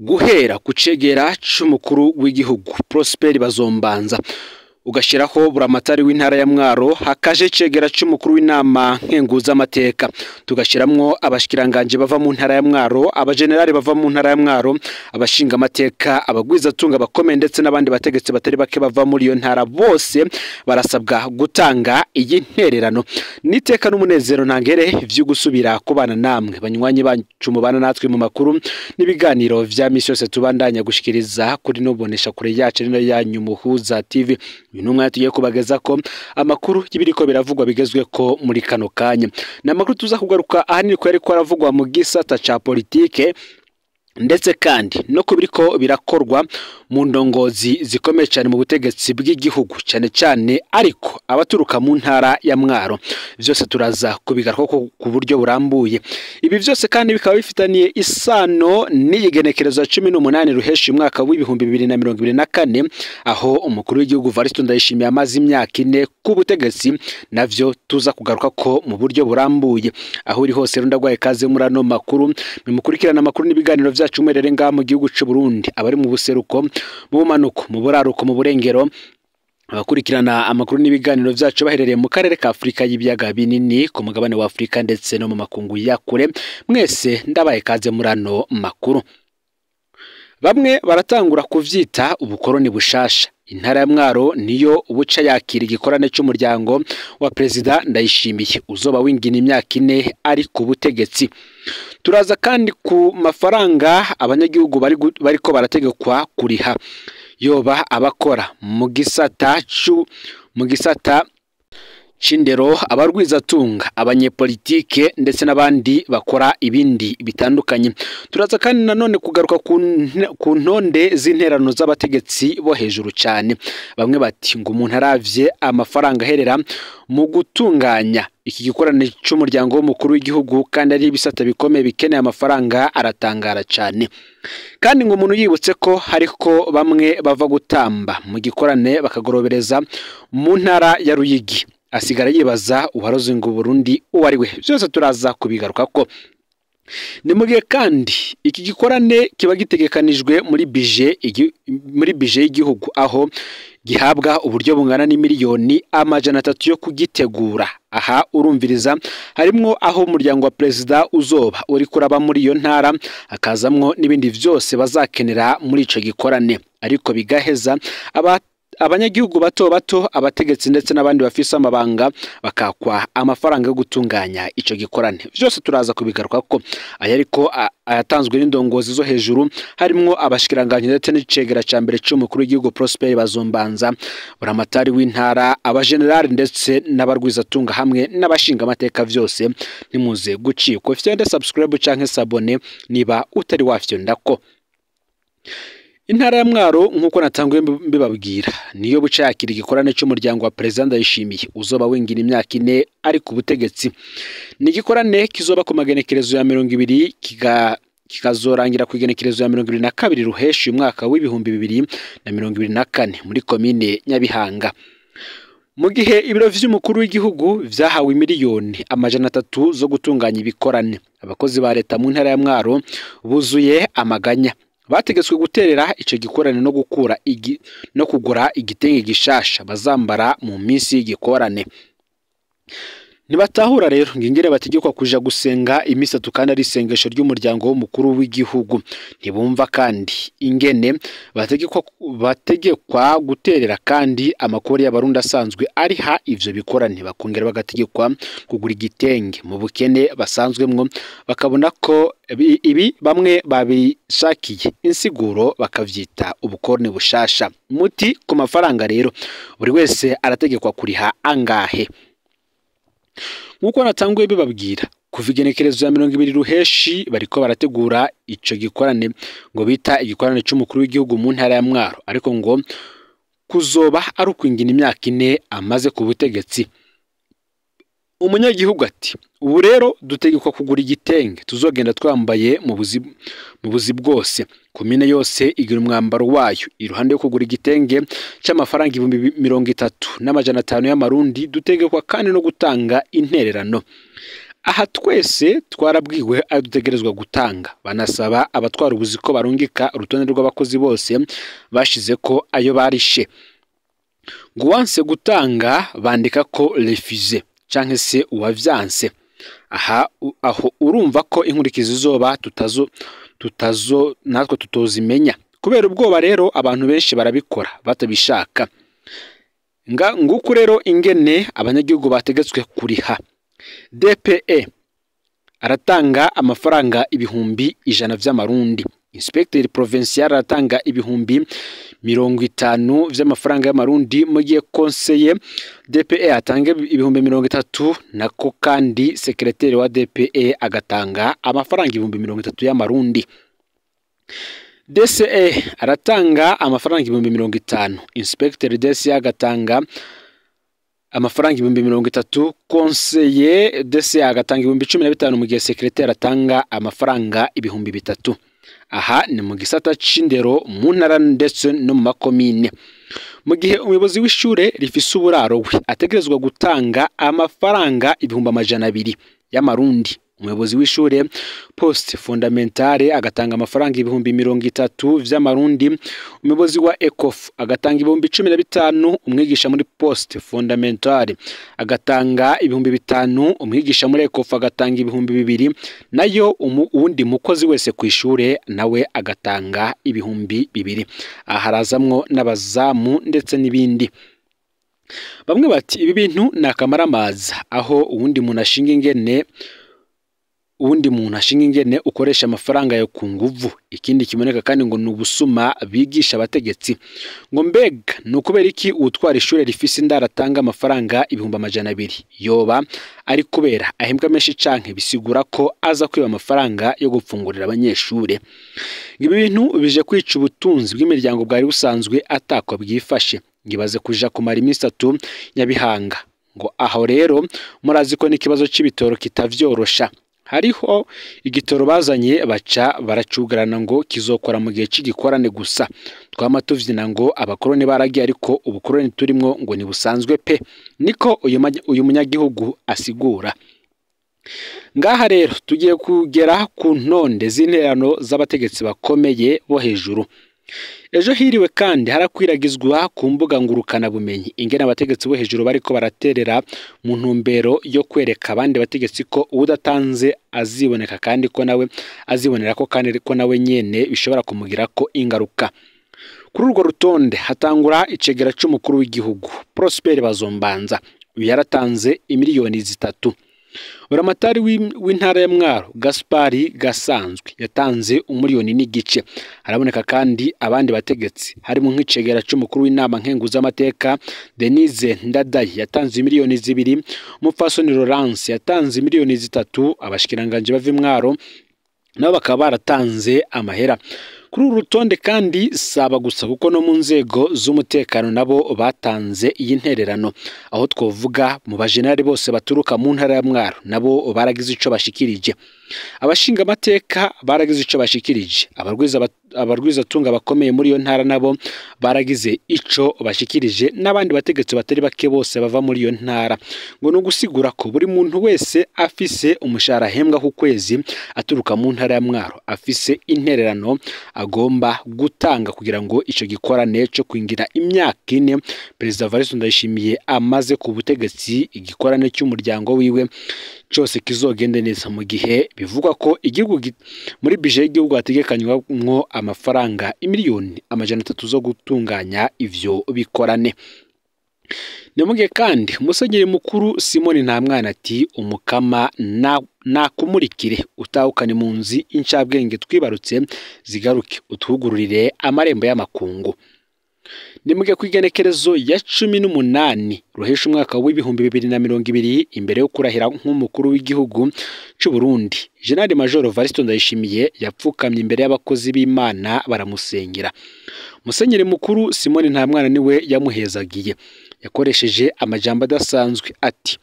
Guhera ku cegera c'umukuru w'igihugu Prosper Bazombanza, ugashiraho buramatari w'intara ya Mwaro, hakaje cegera c'umukuru w'inama nkenguzamateka, tugashiramwo abashikiranganje bava mu ntara ya Mwaro, abagenerali bava mu ntara ya Mwaro, abashinga amateka, abagwizatunga bakomeye ndetse n'abandi bategetsi batari bake bava muri iyo ntara, bose barasabwa gutanga iyi ntererano. Niteka n'umunezero ntangere vyo gusubira kubana namwe banywanyi bacu mubana natwe mu makuru n'ibiganiro vya misi yose tubandanya gushikiriza kuri nobonesha kure yacu rino yanyu Muhuza TV. Uyu ni umwanya tugiye kubageza ko amakuru y'ibiriko biravugwa bigezwe ko muri kano kanya. Ni amakuru tuza kugaruka ahanini ko yariko aravugwa mu gisata ca politike, ndetse kandi no kubiriko birakorwa mu ndongozi zikomeye cyane mu butegetsi bw'igihugu, cyane cyane ariko abaturuka mu ntara ya Mwaro. Vyose turaza kubigaruka ku buryo burambuye. Ibi vyose kandi bikaba bifitaniye isano n'iyigenekerezo ya 18 Ruheshi umwaka w'2024, aho umukuru w'igihugu Evariste Ndayishimiye amaze imyaka 4 ku butegetsi, navyo tuza kugaruka ko mu buryo burambuye. Aho uri hose rundagwaye kaze muri ano makuru, bimukurikirana amakuru n'ibiganiro vyacu mwerere ngaha mu gihugu c'u Burundi, abari mu buseruko, mu bumanuko, mu buraruko, mu burengero, abakurikirana amakuru n'ibiganiro vyacu baherereye mu karere ka Afrika y'ibiyaga binini, ku mugabane wa Afrika ndetse no mu makungu ya kure, mwese ndabaye kaze muri ano makuru. Bamwe baratangura kuvyita ubukoroni bushasha. Intara ya Mwaro niyo ubuca yakira igikorane c'umuryango wa Perezida Ndayishimiye uzoba wingina imyaka 4 ari ku butegetsi. Turaza kandi ku mafaranga abanyagihugu bariko barategekwa kuriha, yoba abakora mu gisata c'indero, abarwizatunga, abanyepolitike ndetse n'abandi bakora ibindi bitandukanye. Turaza kandi nanone kugaruka ku ntonde z'interano z'abategetsi bo hejuru cyane. Bamwe bati ngo umuntu aravye amafaranga aherera mu gutunganya iki gikorane c'umuryango w'umukuru w'igihugu kandi ari ibisata bikomeye bikeneye amafaranga, aratangara cyane. Kandi ngo umuntu yibutse ko hariko bamwe bava gutamba mu gikorane bakagorobereza mu ntara ya Ruyigi, asigara yibaza uwaroze ngo Burundi uwo ari we. Byose turaza kubigaruka ko. Ni mugihe kandi iki gikorane kiba gitegekanijwe muri bije y'igihugu, aho gihabwa uburyo bungana n'imiliyoni 300 yo kugitegura. Aha urumviriza harimwo aho umuryango wa Perezida uzoba uri kuraba muri iyo ntara, akazamwo n'ibindi vyose bazakenera muri ico gikorane, ariko bigaheza abanyagihugu bato bato, abategetsi ndetse n'abandi bafise amabanga bakakwa amafaranga yo gutunganya ico gikorane. Vyose turaza kubigaruka ko aya ariko ayatanzwe n'indongozi zo hejuru, harimwo abashikiranganje ndetse n'icegera ca mbere c'umukuru w'igihugu Prosper Bazombanza, buramatari w'intara, abagenerali ndetse n'abarwizatunga hamwe n'abashinga amateka. Vyose nimuze gucikwa. Fyonde subscribe canke sabone niba utari wafyondako. Intara ya Mwaro nkuko natanguye mbibabwira niyo buca yakira igikorane c'umuryango wa Perezida Ndayishimiye uzoba wingina imyaka 4 ari ku butegetsi. Ni igikorane kizoba ku magenekerezo ya 20 kikazorangira ku igenekerezo ya 22 Ruheshi umwaka w'2024 muri komine Nyabihanga. Mu gihe ibiro vy'umukuru w'igihugu vyahawe miliyoni 300 zo gutunganya ibikorane, abakozi ba leta mu ntara ya Mwaro buzuye amaganya. Bategetswe guterera ico gikorane no gukura no kugura igitenge gishasha bazambara mu minsi y'igikorane. Nibatahura rero ngingere bategekwa kuja gusenga imisi itatu kandi ari isengesho ry'umuryango w'umukuru w'igihugu. Ntibumva kandi ingene bategekwa guterera kandi amakori y'abarundi asanzwe ariha ivyo bikorane, bakongera bagategekwa kugura igitenge mu bukene basanzwemwo, bakabona ko ibi bamwe babishakiye insiguro bakavyita ubukoroni bushasha. Muti ku mafaranga rero buri wese arategekwa kuriha angahe? Nkuko natanguye bibabwira, kuva igenekerezo ya 20 Ruheshi bariko barategura ico gikorane ngo bita igikorane c'umukuru w'igihugu mu ntara ya Mwaro, ariko ngo kuzoba ari ukwingina imyaka 4 amaze ku butegetsi. Umunyagihugu ati ubu rero dutegekwa kugura igitenge tuzogenda twambaye mu buzi bwose. Komine yose igira umwambaro wayo. Iruhande yo kugura igitenge c'amafaranga 30,500 y'amarundi, dutegekwa kandi no gutanga intererano. Aha twese twarabwiwe ayo dutegerezwa gutanga, banasaba abatwara ubuzi ko barungika urutonde rw'abakozi bose bashize ko ayo barishe. Ngo uwanse gutanga bandika ko refuse canke se uwavyanse. Aha aho urumva ko inkurikizi zoba tutazo natwe tutozimenya. Kubera ubwoba rero abantu benshi barabikora batabishaka. Nguku rero ingene abanyagihugu bategetswe kuriha. DPE aratanga amafaranga 100,000 vy'amarundi. Inspecteur provincial aratanga 50,000 vy'amafaranga y'amarundi, mu gihe conseiller DPE atanga 30,000, nako kandi secrétaire wa DPE agatanga amafaranga 30,000 y'amarundi. DCE aratanga amafaranga 50,000, inspecteur DCE agatanga amafaranga 30,000, conseiller DCE agatanga 15,000, mu gihe secrétaire atanga amafaranga 3,000. Aha ni mu gisata c'indero mu ntara ndetse no mu makomine. Mu gihe umuyobozi w'ishure rifise uburaro we ategerezwa gutanga amafaranga 200,000 y'amarundi. Umuyobozi w'ishure poste fondamentale agatanga amafaranga 30,000 vy'amarundi. Umuyobozi wa ECOF agatanga 15,000, umwigisha muri poste fondamentale agatanga 5,000, umwigisha muri ECOF agatanga 2,000, nayo uwundi mukozi wese ku ishure nawe agatanga 2,000. Aha harazamwo n'abazamu ndetse n'ibindi. Bamwe bati ibi bintu ni akamaramaza, aho uwundi muntu ashinga ingene ukoresha amafaranga yo ku nguvu. Ikindi kiboneka kandi ngo ni ubusuma bigisha abategetsi. Ngo mbega ni ukubera iki uwutwara ishure rifise indaro atanga amafaranga 200,000? Yoba ari kubera ahembwa menshi canke bisigura ko aza kwiba amafaranga yo gupfungurira abanyeshure? Ibi bintu bije kwica ubutunzi bw'imiryango bwari busanzwe atakwa bwifashe. Ngibaze kuja kumara iminsi 3 Nyabihanga. Ngo aho rero murazi ko n'ikibazo c'ibitoro kitavyorosha. Hariho igitoro bazanye baca baracugarana ngo kizokora mu gihe c'igikorane gusa. Twama tuvyina ngo abakoroni baragiye, ariko ubukoroni turimwo ngo ni busanzwe pe. Niko uyu munyagihugu asigura. Ngaha rero tugiye kugera ku ntonde z'interano z'abategetsi bakomeye bo hejuru. Ejo hiriwe kandi harakwiragizwa ku mbuga ngurukana bumenyi ingene abategetsi bo hejuru bariko baraterera mu ntumbero yo kwereka abandi bategetsi ko udatanze aziboneka, kandi ko nawe azibonera ko kandi ko nawe nyene bishobora kumugira ko ingaruka. Kuri urwo rutonde hatangura icegera c'umukuru w'igihugu Prosper Bazombanza, uyu yaratanze 3,000,000. Buramatari w'intara ya Mwaro Gaspari Gasanzwe yatanze 1,500,000. Haraboneka kandi abandi bategetsi harimo nk'icegera c'umukuru w'inama nkenguzamateka Denise Ndadaye yatanze 2,000,000, Umupfasoni Laurence yatanze 3,000,000, abashikiranganje bava Mwaro nabo bakaba baratanze amahera. Kuri uru rutonde kandi saba gusa kuko no mu nzego z'umutekano nabo batanze iyi ntererano, aho twovuga mu bajenerali bose baturuka mu ntara ya Mwaro nabo baragize ico bashikirije. Abashinga amateka baragize ico bashikirije, abarwiza tunga bakomeye muri iyo ntara nabo baragize ico bashikirije, n'abandi bategetsi batari bake bose bava muri iyo ntara. Ngo no gusigura ko buri muntu wese afise umushahara ahembwa ku kwezi aturuka mu ntara ya Mwaro afise intererano agomba gutanga kugira ngo ico gikorane cyo kwingira imyaka 4 Perezida Evariste Ndayishimiye amaze ku butegetsi, igikorane cy'umuryango wiwe cyose kizogende neza, mu gihe bivugwa ko igihugu muri bije y'igihugu hategekanywamwo amafaranga 300,000,000 zo gutunganya ivyo bikorane. Nimuge kandi Musenyeri mukuru Simoni Ntamwana ati umukama nakumurikire utahukane mu nzi incabwenge twibarutse zigaruke, utwugururire amarembo y'amakungu. Nimuge kwigenekerezo ya 18 ruhesha umwaka w'2020 imbere yo kurahira nk'umukuru w'igihugu c'u Burundi, General Major Evariste Ndayishimiye yapfukamye imbere y'abakozi b'Imana baramusengera. Musenyeri mukuru Simoni Ntamwana niwe yamuhezagiye. Yakoresheje amajambo adasanzwe ati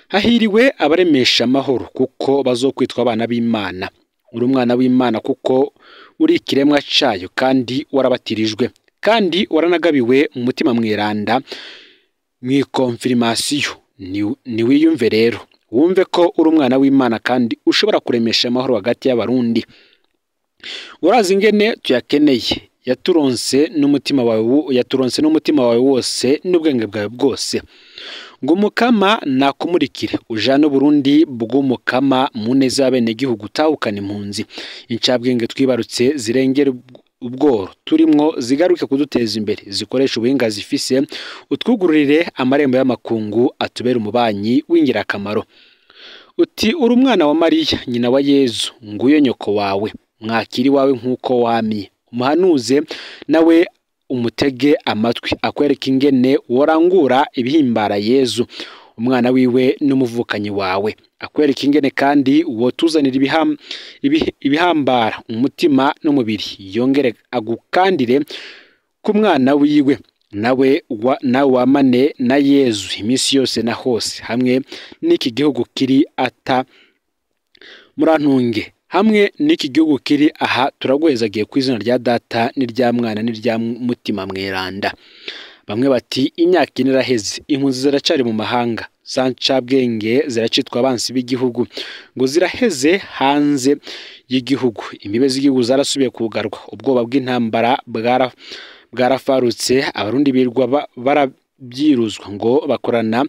hahiriwe abaremesha amahoro kuko bazokwitwa abana b'Imana. Uri umwana w'Imana kuko uri ikiremwa cayo kandi warabatirijwe, kandi waranagabiwe mu mutima mweranda mw'ikonfirmasiyo. Ni wiyumve rero Wumve ko uri umwana w'Imana kandi ushobora kuremesha amahoro hagati y'abarundi. Urazi ingene tuyakeneye, yaturonse n'umutima wawe, yaturonse n'umutima wawe wose n'ubwenge bwawe bwose. Ngo umukama nakumurikire ujane Uburundi bw'umukama mu neza y'abenegihugu, utahukana impunzi incabwenge twibarutse zirengera ubworo turimwo, zigaruke kuduteza imbere, zikoresha ubuhinga zifise, utwugururire amarembo y'amakungu, atubere umubanyi w'ingirakamaro. Uti uri umwana wa Mariya nyina wa Yezu, nguyo nyoko wawe, mwakiri wawe nk'uko wamye, umuhanuze nawe umutege amatwi, akwereka ingene worangura ibihimbara Yezu umwana wiwe n'umuvukanyi wawe, akwereka ingene kandi wotuzanira ibihambara umutima n'umubiri, yongere agukandire ku mwana wiwe, nawe wamane na Yezu iminsi yose na hose, hamwe n'iki gihugu kiri ata murantunge, hamwe n'iki gihugu kiri aha. Turaguhezagiye ku izina rya Data n'irya Mwana n'irya Mutima Mweranda. Bamwe bati imyaka ine iraheze, impunzi ziracari mu mahanga, za ncabwenge ziracitwa abansi b'igihugu, ngo ziraheze hanze y'igihugu, imbibe z'igihugu zarasubiye kugarwa, ubwoba bw'intambara bwarafarutse, abarundi birirwa barabyiruzwa ngo bakorana,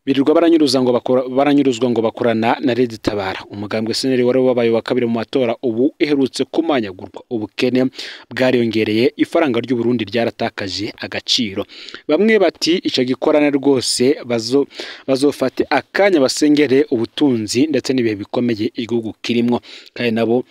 birirwa baranyuruzwa ngo bakorana na Red Tabara. Umugambwe SNL wari wabaye wa kabiri mu matora ubu iherutse kumanyagurwa, ubukene bwariyongereye, ifaranga ry'u Burundi ryaratakaje agaciro. Bamwe bati ico gikorana rwose bazofate akanya basengere ubutunzi ndetse n'ibihe bikomeye igihugu kirimwo, kandi nabo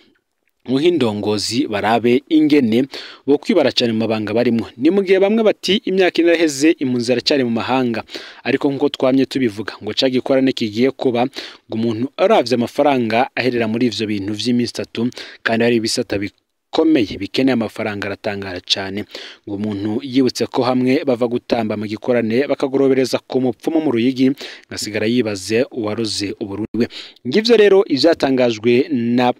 muhindongozi barabe ingene bo kwibara cyane mu mabanga barimo. Ni mu gihe bamwe bati imyaka ine iraheze, impunzi ziracyari mu mahanga, ariko nkuko twamye tubivuga ngo ca gikorane kigiye kuba, ngo umuntu aravye amafaranga aherera muri ivyo bintu vy'iminsi itatu, kandi hari ibisata bikomeye bikeneye amafaranga, aratangara cyane. Ngo umuntu yibutse ko hamwe bava gutamba mu gikorane bakagorobereza ku mupfumu mu Ruyigi, ngasigara yibaze uwaroze Uburundi. Ngivyo rero ivyatangajwe na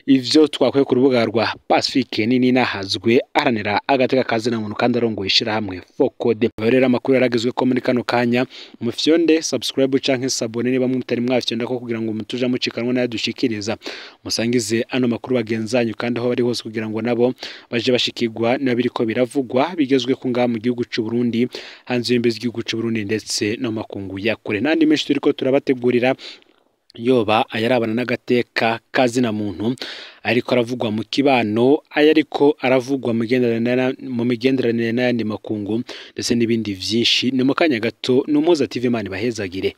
ivyo twakwiye ku rubuga rwa Pacifique nini nahazwe aharanira agateka kazina muntu kandi arongoye ishirahamwe Focode. Rero amakuru yaragezwe ko muri kano kanya, mufyonde subscribe canke sabone niba mutari mwafyonda ko, kugira ngo mutuja mucikanwa nayo dushikiriza, musangize ano makuru bagenzanyu kandi aho bari hose, kugira ngo nabo baje bashikirwa nabiriko biravugwa bigezwe ku ngaha mu gihugu c'u Burundi, hanze y'imbibe z'igihugu c'u Burundi ndetse no makungu ya kure. N'andi menshi turiko turabategurira, yoba ayarabana n'agateka kazina muntu ariko aravugwa mu kibano, ayariko aravugwa mu migenderanire n'ayandi makungu ndetse n'ibindi vyinshi. Ni mu kanya gato n'Umuhoza TV. Imana ibahezagire.